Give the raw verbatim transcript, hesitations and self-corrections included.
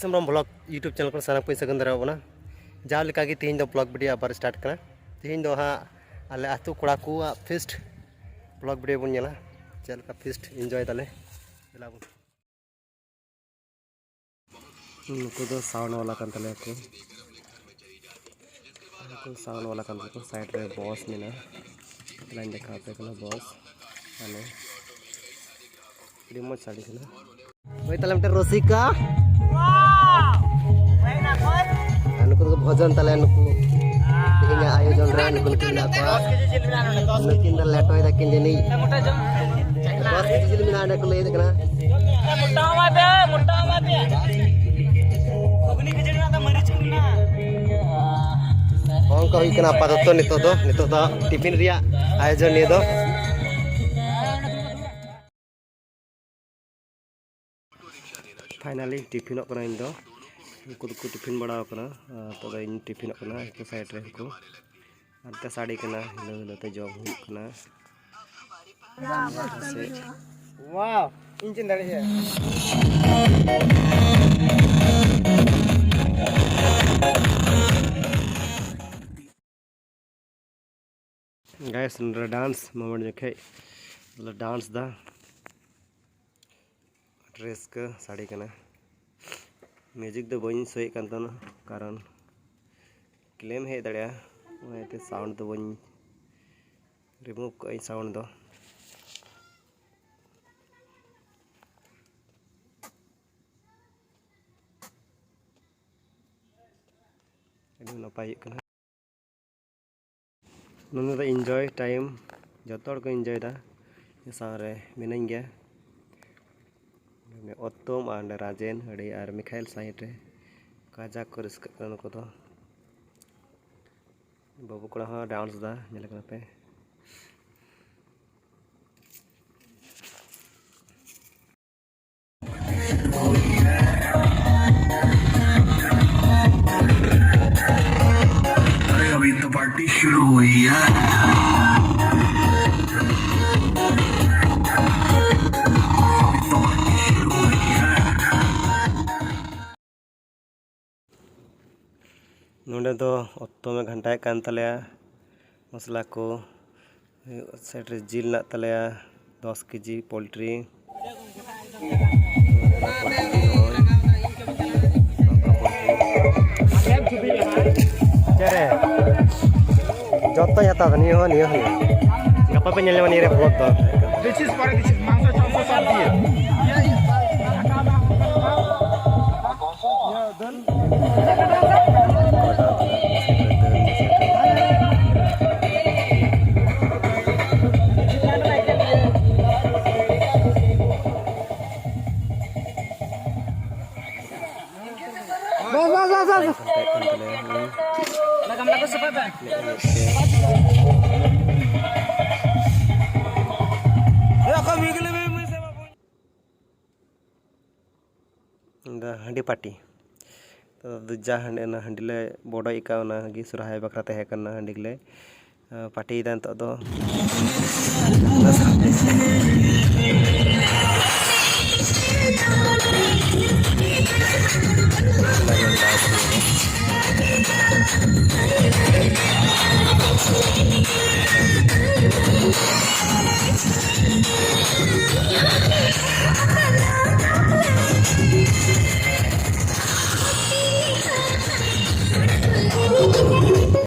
Hembrom vlog YouTube channel ᱠᱚᱨᱮ ᱥᱟᱱᱟᱢ ᱠᱚᱧ ᱥᱟᱹᱜᱩᱱ ᱫᱟᱨᱟᱢ ᱟᱵᱚᱱᱟ᱾ ᱡᱟᱣ ᱞᱮᱠᱟᱜᱮ ᱛᱮᱦᱮᱧ ᱫᱚ ᱵᱷᱞᱚᱜᱽ ᱵᱷᱤᱰᱤᱭᱳ ᱟᱵᱟᱨ ᱥᱴᱟᱨᱴ ᱠᱟᱱᱟ᱾ ᱛᱮᱦᱮᱧ ᱫᱚ ᱦᱟᱸᱜ ᱟᱞᱮ ᱟᱹᱛᱩ ᱠᱚᱲᱟ ᱠᱚᱣᱟᱜ ᱯᱷᱤᱥᱴ ᱵᱷᱞᱚᱜᱽ ᱵᱷᱤᱰᱤᱭᱳ ᱵᱚᱱ ᱧᱮᱞᱟ, ᱪᱮᱫ ᱞᱮᱠᱟ ᱯᱷᱤᱥᱴ ᱮᱱᱡᱚᱭ ᱫᱟᱞᱮ᱾ ᱫᱮᱞᱟ ᱵᱚᱱ᱾ ᱱᱩᱠᱩ ᱫᱚ ᱥᱟᱣᱩᱱᱰ ᱵᱟᱞᱟ ᱠᱟᱱ ᱛᱟᱞᱮᱭᱟ ᱠᱚ᱾ ᱱᱩᱠᱩ ᱥᱟᱣᱩᱱᱰ ᱵᱟᱞᱟ ᱠᱟᱱ ᱛᱟᱞᱮᱭᱟ ᱠᱚ᱾ ᱥᱟᱭᱤᱰ ᱨᱮ ᱵᱚᱥ ᱢᱮᱱᱟᱜᱼᱟ, ᱞᱟᱭᱤᱱ ᱫᱮᱠᱷᱟᱣ ᱟᱯᱮ ᱠᱟᱱᱟ ᱵᱚᱥ᱾ ᱦᱟᱱᱮ ᱟᱹᱰᱤ ᱢᱚᱡᱽ ᱥᱟᱰᱮ ᱠᱟᱱᱟ᱾ ᱦᱳᱭ, ᱛᱟᱦᱞᱮ ᱢᱤᱫᱴᱮᱱ ᱨᱩᱥᱤᱠᱟ᱾ ᱟᱨ ᱱᱩᱠᱩ ᱫᱚᱠᱚ ᱵᱷᱚᱡᱚᱱ ᱛᱟᱞᱮ, ᱱᱩᱠᱩ ᱛᱮᱦᱮᱧᱟᱜ ᱟᱭᱳᱡᱚᱱ ᱨᱮ ᱱᱩᱠᱩ ᱱᱩᱠᱤᱱ ᱢᱮᱱᱟᱜ ᱠᱚᱣᱟ᱾ ᱱᱩᱠᱤᱱ ᱫᱚ ᱞᱮᱴᱚᱭ ᱫᱟᱠᱤᱱ ᱡᱟᱹᱱᱤᱡ᱾ ᱵᱟᱥ ᱠᱤᱪᱷᱩ ᱡᱤᱞ ᱢᱮᱱᱟᱜᱼᱟ, ᱚᱸᱰᱮ ᱠᱚ ᱞᱟᱹᱭᱮᱫ ᱠᱟᱱᱟ᱾ ᱚᱱᱠᱟ ᱦᱩᱭᱩᱜ ᱠᱟᱱᱟ ᱟᱯᱟᱛᱚᱛᱚ ᱱᱤᱛᱚᱜ ᱫᱚ, ᱱᱤᱛᱚᱜ ᱫᱚ ᱴᱤᱯᱷᱤᱱ ᱨᱮᱭᱟᱜ ᱟᱭᱳᱡᱚᱱ ᱱᱤᱭᱟᱹ ᱫᱚ᱾ ᱯᱷᱟᱭᱱᱟᱞᱤ ᱴᱤᱯᱷᱤᱱᱚᱜ ᱠᱟᱱᱟ ᱤᱧ ᱫᱚ᱾ ᱩᱱᱠᱩ ᱫᱚᱠᱚ ᱴᱤᱯᱷᱤᱱ ᱵᱟᱲᱟᱣ ᱠᱟᱱᱟ, ᱟᱨ ᱛᱚᱵᱮ ᱤᱧ ᱴᱤᱯᱷᱤᱱᱚᱜ ᱠᱟᱱᱟ᱾ ᱩᱱᱠᱩ ᱥᱟᱭᱤᱰ ᱨᱮ ᱩᱱᱠᱩ ᱦᱟᱱᱛᱮ ᱥᱟᱰᱮ ᱠᱟᱱᱟ, ᱦᱤᱞᱟᱹᱣ ᱦᱤᱞᱟᱹᱣ ᱛᱮ ᱡᱚᱢ ᱦᱩᱭᱩᱜ ᱠᱟᱱᱟ᱾ ᱥᱮ ᱣᱟᱣ, ᱤᱧ ᱪᱮᱫ ᱫᱟᱲᱮᱭᱟᱜᱼᱟ᱾ ᱜᱟᱭᱥ, ᱱᱚᱰᱮ ᱰᱟᱱᱥ ᱢᱳᱢᱮᱱᱴ ᱡᱚᱠᱷᱮᱡ ᱵᱚᱞᱮ ᱰᱟᱱᱥ ᱫᱟ, ᱨᱟᱹᱥᱠᱟᱹ ᱥᱟᱰᱮ ᱠᱟᱱᱟ᱾ ᱢᱤᱣᱡᱤᱠ ᱫᱚ ᱵᱟᱹᱧ ᱥᱳᱭᱮᱫ ᱠᱟᱱ ᱛᱟᱦᱮᱱᱟ, ᱠᱟᱨᱚᱱ ᱠᱞᱮᱢ ᱦᱮᱡ ᱫᱟᱲᱮᱭᱟᱜᱼᱟ, ᱚᱱᱟ ᱤᱭᱟᱹᱛᱮ ᱥᱟᱣᱩᱱᱰ ᱫᱚ ᱵᱟᱹᱧ ᱨᱤᱢᱩᱵᱷ ᱠᱟᱜᱼᱟᱹᱧ ᱥᱟᱣᱩᱱᱰ ᱫᱚ᱾ ᱟᱹᱰᱤ ᱱᱟᱯᱟᱭ ᱦᱩᱭᱩᱜ ᱠᱟᱱᱟ᱾ ᱱᱚᱸᱰᱮ ᱫᱚ ᱤᱱᱡᱚᱭ ᱴᱟᱭᱤᱢ, ᱡᱚᱛᱚ ᱦᱚᱲ ᱠᱚ ᱤᱱᱡᱚᱭ ᱫᱟ᱾ ᱤᱧ ᱥᱟᱶ ᱨᱮ ᱢᱤᱱᱟᱹᱧ ᱜᱮᱭᱟ ᱩᱛᱛᱚᱢ ᱟᱨ ᱚᱸᱰᱮ ᱨᱟᱡᱮᱱ, ᱟᱹᱰᱤ, ᱟᱨ ᱢᱤᱠᱷᱟᱭᱮᱞ ᱥᱟᱭᱤᱰ ᱨᱮ᱾ ᱠᱟᱡᱟᱠ ᱠᱚ ᱨᱟᱹᱥᱠᱟᱹᱜ ᱠᱟᱱᱟ ᱱᱩᱠᱩ ᱫᱚ᱾ ᱵᱟᱹᱵᱩ ᱠᱚᱲᱟ ᱦᱚᱸ ᱰᱟᱱᱥ ᱫᱟ, ᱧᱮᱞ ᱠᱟᱱᱟ ᱯᱮ᱾ अरे, अभी तो पार्टी शुरू हुई है। अभी तो पार्टी शुरू हुई है। ᱟᱞᱮ ᱫᱚ ᱚᱠᱛᱚ ᱢᱟ ᱜᱷᱟᱱᱴᱟᱭᱮᱫ ᱠᱟᱱ ᱛᱟᱞᱮᱭᱟ᱾ ᱢᱚᱥᱞᱟ ᱠᱚ ᱦᱩᱭᱩᱜ ᱥᱮᱴ ᱨᱮ ᱡᱤᱞ ᱢᱮᱱᱟᱜ ᱛᱟᱞᱮᱭᱟ, ᱫᱚᱥ ᱠᱮᱡᱤ ᱯᱳᱞᱴᱨᱤ᱾ ᱪᱮᱫ ᱨᱮ? ᱡᱚᱛᱚᱧ ᱦᱟᱛᱟᱣ ᱮᱫᱟ, ᱱᱤᱭᱟᱹ ᱦᱚᱸ, ᱱᱤᱭᱟᱹ ᱦᱚᱸ, ᱱᱤᱭᱟᱹ ᱦᱚᱸ᱾ ᱜᱟᱯᱟ ᱯᱮ ᱧᱮᱞ ᱧᱟᱢᱟ ᱱᱤᱭᱟᱹ ᱨᱮ vlog ᱫᱚ᱾ This is for this is ᱢᱟᱝᱥᱚ ᱪᱚᱯ ᱥᱚᱵ ᱫᱤᱭᱮ᱾ ᱫᱚ ᱦᱟᱺᱰᱤ ᱯᱟᱹᱴᱤ᱾ ᱛᱚ, ᱡᱟ ᱦᱟᱺᱰᱤ, ᱚᱱᱟ ᱦᱟᱺᱰᱤ ᱞᱮ ᱵᱚᱰᱚᱡ ᱟᱠᱟᱫ, ᱚᱱᱟ ᱜᱮ ᱥᱚᱨᱦᱟᱭ ᱵᱟᱠᱷᱨᱟ ᱛᱟᱦᱮᱸ ᱠᱟᱱᱟ, ᱦᱟᱺᱰᱤ ᱜᱮᱞᱮ, ᱟ, ᱯᱟᱹᱴᱤᱭᱮᱫᱟ ᱱᱤᱛᱚᱜ ᱫᱚ᱾